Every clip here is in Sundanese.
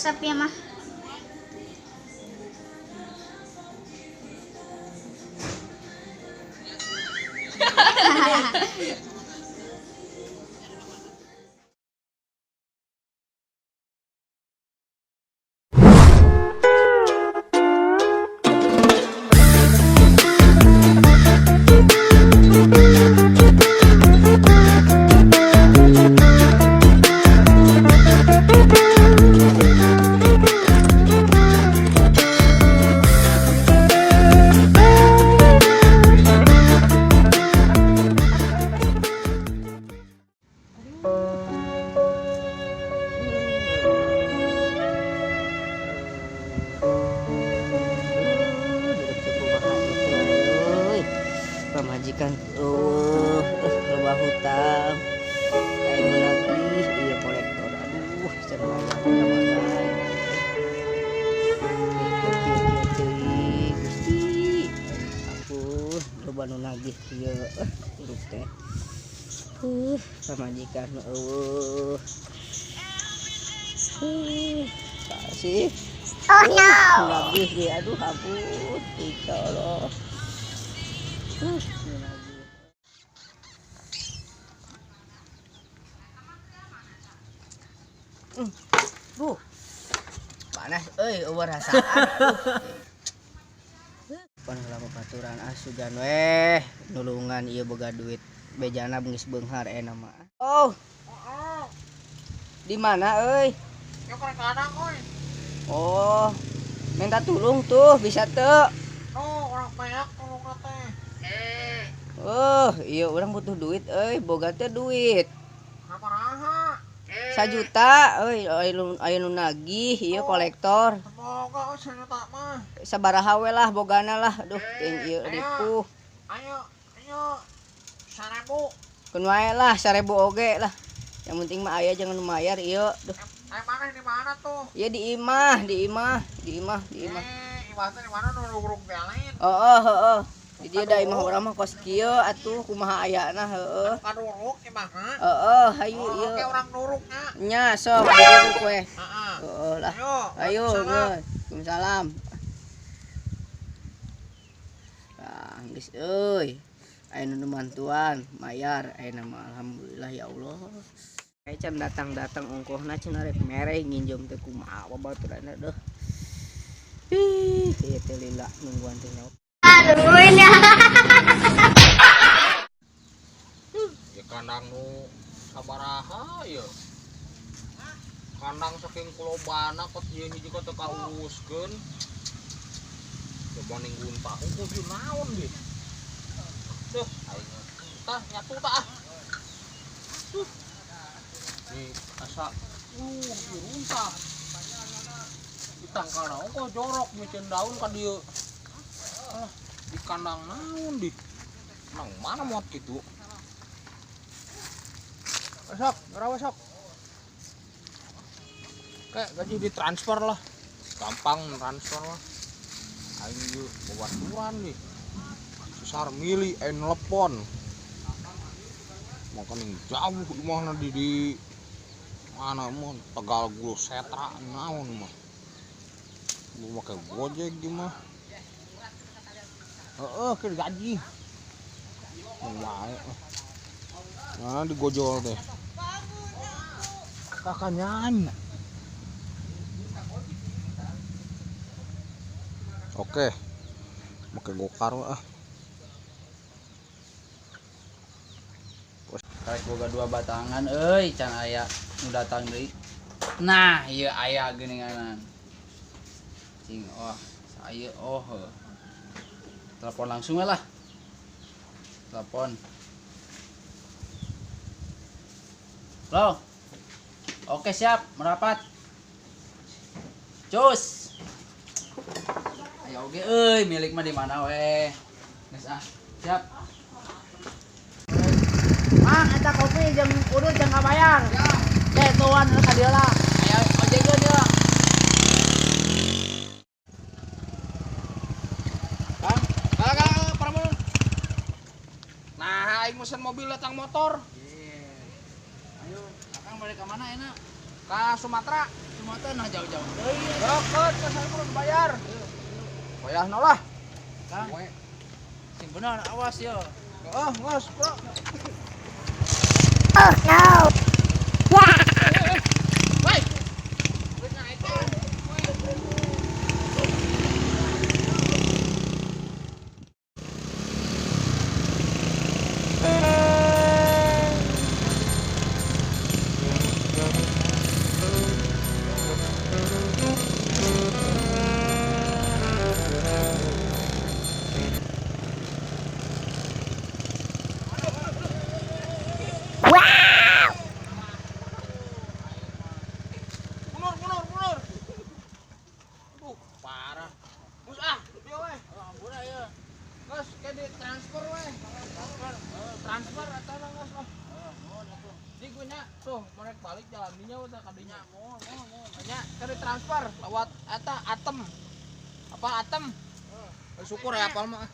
Resep ya mah. Pamajikan loba hutang aya nu nagih ieu kolektor aduh cenah teuing Gusti ampun loba nu nagih ieu hirup teh pamajikan eueuh sih oh no nagih ieu aduh ampun insyaallah. Bu, panas, euy, eueuh rasaan. Pan heula babaturan ah sugan weh, nulungan ieu boga duit. Bejana geus beunghar eta mah. Oh. Di mana euy? Yo korek kandang euy. Oh, minta tulung tuh bisa teu? Oh, urang banyak tulungna teh. Oh, iya orang butuh duit euy, boga teh duit. Sabaraha? 1 juta euy, aya nu nagih ieu kolektor. Semoga 1 juta mah. Sabaraha we lah bogana lah. Aduh, teuing ieu ripuh. Ayo, ayo. 1000. Keun wae lah 1000 oge lah. Yang penting mah aya jangan mayar ieu. Duh. Mana di mana tuh? Ya di imah, di imah, di imah, di imah. Imah teh di mana nu ruruk teh lain? Heeh, heeh. Di dieu da imah urang mah kos kieu atuh kumaha ayana heueuh. Kaduruk imahna. Heeh, hayu ieu. Oke urang nurukna. Nya sok duruk we. Heeh. Heeh lah. Ayo. Ayo, Waalaikumsalam. Ah, geus euy. Aya nu mantuan, mayar aya mah alhamdulillah ya Allah. Aya can datang-datang ongkohna cenah rek mere nginjem teh kumaha babaturanna deuh. Ih, ieu teh lila nungguan teh nyawa. Nungguin ya. Ya kandang nu sabaraha ya. Kandang saking kulobana kot ieu hiji ka teu kauruskeun. Coba ning guntah hungkul ieu naon deui. Duh, aing tah nyatu tah ah. Duh. Nih asa ieu runtah. Ditangkal naon kok jorok miceun daun ka dieu. Ah, di kandang naon di? Nang mana muat kitu? Sok, ngerawa sok. Kayak gaji ditransfer lah. Gampang transfer lah. Aing ieu babaturan nih. Susah milih aing telepon. Makaning jauh imahna di mana mah Tegal Gul Setra naon mah. Lu make Gojek di mah. Heeh, ke gaji. Wae. Nah, digojol teh. Kakaknya. Oke. Make gokar ah. Karek boga 2 batangan euy, can aya nu datang deui. Nah, ieu aya geuninganan. Cing oh, saya oh. Telepon langsung lah. Telepon. Halo. Oke, siap, merapat. Cus. Ayo oge euy, milik mah di mana we. Geus ah, siap. Mang, eta kopi jeung udut jeung kabayar. Ya. Teh tuan ka dieu lah. Aya ojegeun ieu. Kang, kalah paramun. Nah, aing mesen mobil datang motor. Ayo, akang balik ke mana enak? Ke Sumatera. Cuma teh nah jauh-jauh deui. Rokot pasar kudu bayar. Wayahna lah. Kang. Sing bener awas yo. Heeh, ngos, Bro. Oh no. Woi. Mundur. Parah. Mus ah, dia weh. Ampura ya. Geus ke di transfer weh. Transfer atau geus lah. Nuhun atuh. Di gue nya tuh merek balik jalan dinya udah kadinya. Mohon. Nya ke di transfer lewat eta atem. Apa atem? Syukur ya apal mah.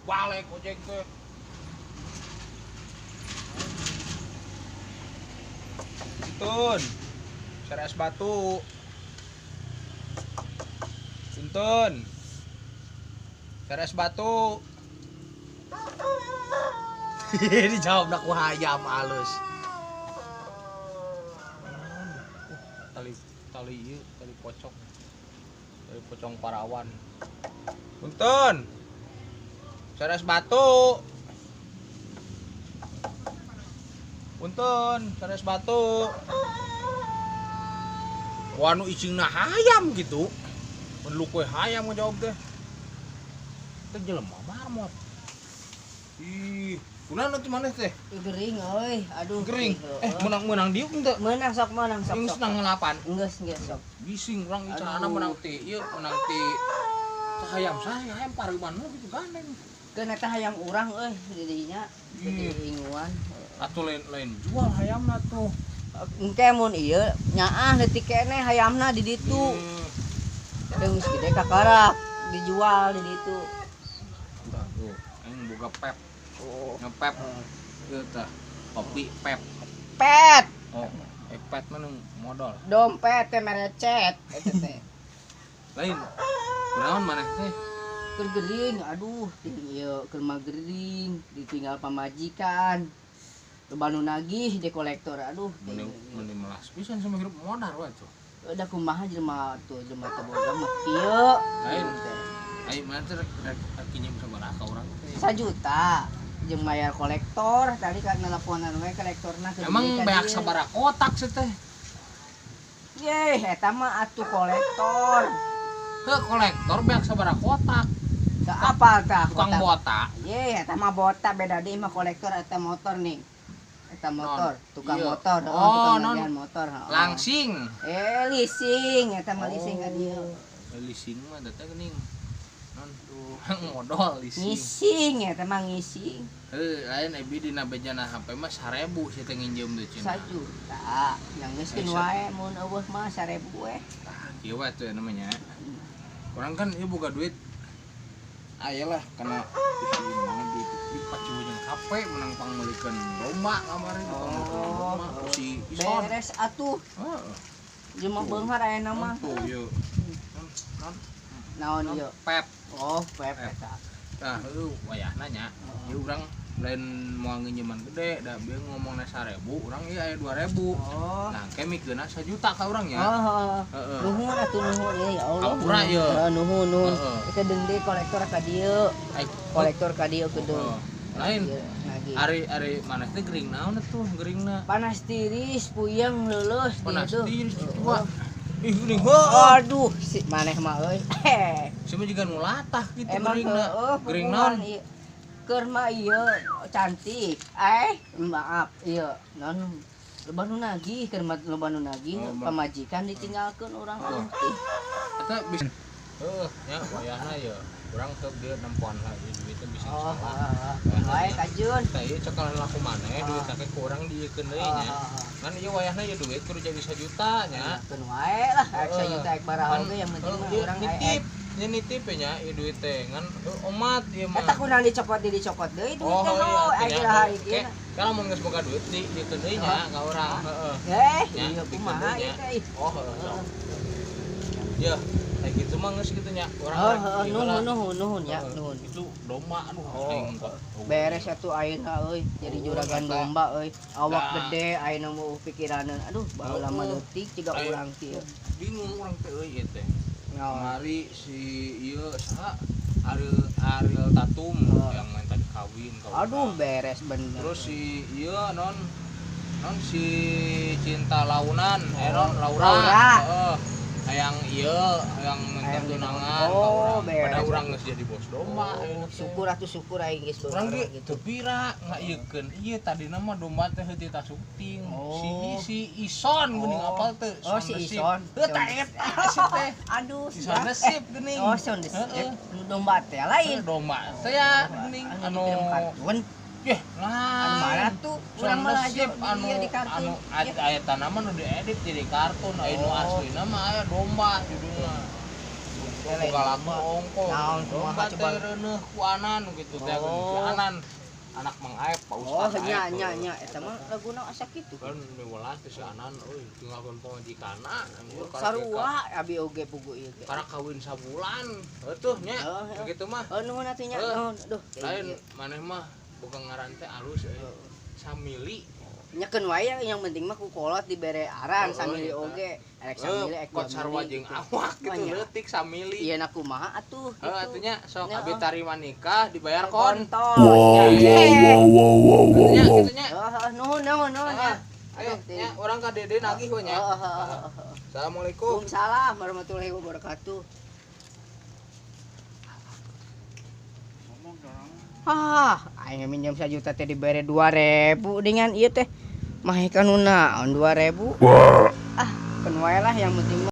Balik ojek teh. Tun, share es batu. Punten. Share es batu. Dijawab ku hayam halus. Tali ieu, tali pocong. Tali pocong parawan. Punten. Share es batu. Punten, share es batu. Wah, nu icingna hayam gitu. Mun lu kowe hayam ngejawab teh. Teh jelema marmot. Ih, kunaon atuh maneh teh? Gering euy, aduh. Gering. Menang-menang diuk henteu. Menang sok, menang sok. Geus nang ngelapan. Geus sok. Bising urang ieu carana menang ti ieu menang ti hayam saha hayam pareuman gitu gandeng. Keun eta hayam urang euy didinya. Di inguan. Atuh lain jual hayamna tuh. Engke mun ieu nyaah leutik keneh hayamna di ditu. Geus gede kakarak dijual di ditu. Tah tuh, aing boga pep. Oh, ngepep. Ieu tah kopi pep. Pet. Oh, pet mah nu modal. Dompet teh merecet eta teh. Lain. Kunaon maneh teh? Keur gering, aduh, ieu keur mah gering, ditinggal pamajikan. Loba nu nagih di kolektor, aduh. Mending melas pisan sama hirup modal we tuh. Udah kumaha jelema tuh, jelema teh boga mah kieu. Lain. Ai mah teh rek kinjem sabaraha ka urang teh? 1 juta jeung bayar kolektor, tadi kan nelponan we kolektorna ke. Emang beak sabaraha kotak sih teh? Yeh, eta mah atuh kolektor. Heuh, kolektor beak sabaraha kotak. Teu apal tah tukang botak. Ye, eta mah botak beda deui mah kolektor eta motor nih. Eta motor, tukang iya. Motor, oh, tukang nagihan motor. Langsing. Leasing, eta mah leasing ka dieu. Leasing mah teh geuning. Non, modal leasing. Ngising eta mah ngising. Heuh, lain abi dina bejana HP mah 1000 sih teh nginjem teh cenah. 1 juta. Yang geus keun wae mun eueuh mah 1000 we. Tah, kieu we atuh namanya. Urang kan ieu boga duit. Ayolah karena duit pacu jeung HP menang pangmeulikeun domba kamari domba si Ison. Beres atuh. Heeh. Jelema beunghar ayeuna mah. Tuh ieu. Naon ieu? Pep. Oh, pep eta. Tah, heuh wayahna nya. Ieu urang lain moal nginjeman gede, da bieu ngomongna 1000, urang ieu aya 2000. Oh. Nah, ke mikeunna 1 juta ka urang nya. Oh, heeh. Nuhun atuh nuhun ieu ya Allah. Hampura ieu. Heeh, nuhun nuhun. Heeh. Ieu deung kolektor ka dieu. Kolektor ka dieu kedeung. Lain. Ari maneh teh gering naon atuh geringna? Panas tiris, puyeng leuleus Panas dieu. tiris kitu wa. Ih geuning heuh. Aduh, si maneh mah euy. Sia mah jiga nu latah kitu Emang geringna. heueuh, Gering naon? ieu. Keur mah ieu cantik. Maaf ieu non loba nu nagih keur mah loba nu nagih pamajikan ditinggalkeun urang aduh. Eta bisa heuh nya wayahna ye urang teu dieu nempoan lagi duitna bisa salah. Wae kajun. Tah ieu cekalan laku maneh duit teh ku urang dieukeun deui nya. Kan ieu wayahna ieu duit kudu jadi 1 juta nya. Keun wae lah, rek 1 juta ek baraha oge yang penting mah urang nitip. Nya nitip nya ieu duit teh ngan omat ieu mah. Eta kunaon dicokot deui dicokot deui duit Oh, teh iya, ho, atuh aya nya. hari Oke, ieu. kalau mun geus boga duit di diekeun deui nya ka urang, heeh. Eh, Nya, iya dikeun kumaha deui ieu nya. teh. Oh, heeh. Sok. Ya, kayak gitu mah geus kitu nya. Urang Oh, rek heeh, ieu nuhun lah. nuhun nuhun ya, Heeh. nuhun. Itu domba aduh Oh, aing kok. Beres atuh ayeuna euy, jadi Oh, juragan eta. domba euy. Awak Nah. gede ayeuna mau pikiraneun. Aduh, baheula mah Heeh. leutik jiga Ayo. urang kieu. Bingung urang teh euy ieu teh. Naon? Kamari si ieu saha Ariel Ariel Tatum Oh. yang main tadi kawin ka Aduh, urang. beres bener. Terus si ieu non non si Cinta Launan, eh non Laura. Laura. Heeh. Hayang ieu hayang minta Hayang tunangan Oh, ka urang. beres. Pada urang geus jadi bos domba Oh, ayeuna teh. syukur atuh syukur aing geus Urang ge gitu. teu pira ngaieukeun ieu tadina mah domba teh heuh tita syuting. Oh. Si si Ison geuning Oh. apal teu? Oh, si Son the Ship. Ison. Heuh tah eta si teh. Aduh, Si Son the Ship geuning. Oh, sound the Heeh. ship. Nu domba teh lain. Domba teh ya geuning Anu anu di film kartun. Yeh, Anu mana lain. tuh? Sound Urang the malah Ship aja anu iya di kartun. anu aya tanaman nu diedit jadi kartun, aya nu Oh. aslina mah aya domba judulna. Lain Boga laku domba. ongko. Naon Domba kumaha teh coba? reuneuh ku anan gitu teh Oh. si anan. Anak Mang Aep, Pak Oh, Ustad nya Aep. nya nya eta mah laguna asa kitu. Kan miwelas teh si anan euy tinggalkeun pamajikanna. Sarua abi oge pugu ieu ge. Karena kawin sabulan. Heutuh nya. Oh, heeh. Gitu mah. Oh, nuhun atuh nya. Heuh. Nuhun. Duh, Lain maneh mah boga ngaran teh alus euy. Samili. Nyekeun wae yang penting mah ku kolot dibere aran Oh, samili eta. oge. Erek samili ek Kot sarua dua mili jeung gitu. awak gitu Mah nya. leutik samili. Iya na kumaha atuh Heeh atuh nya sok Nya, abi oh. tarima nikah dibayar kon. Kontol. Wow, Ya. wow, wow, wow, wow, Nya wow. kitu nya. Heeh, nuhun nuhun nuhun ya. Heeh. Ayo nya urang ka Dede nagih we nya. Heeh, heeh, heeh. Assalamualaikum. Waalaikumsalam warahmatullahi wabarakatuh. Ah, aing minjem 1 juta teh dibere 2000 dengan ieu teh. Mah kan nu naon 2000. Ah, keun wae lah yang penting mah.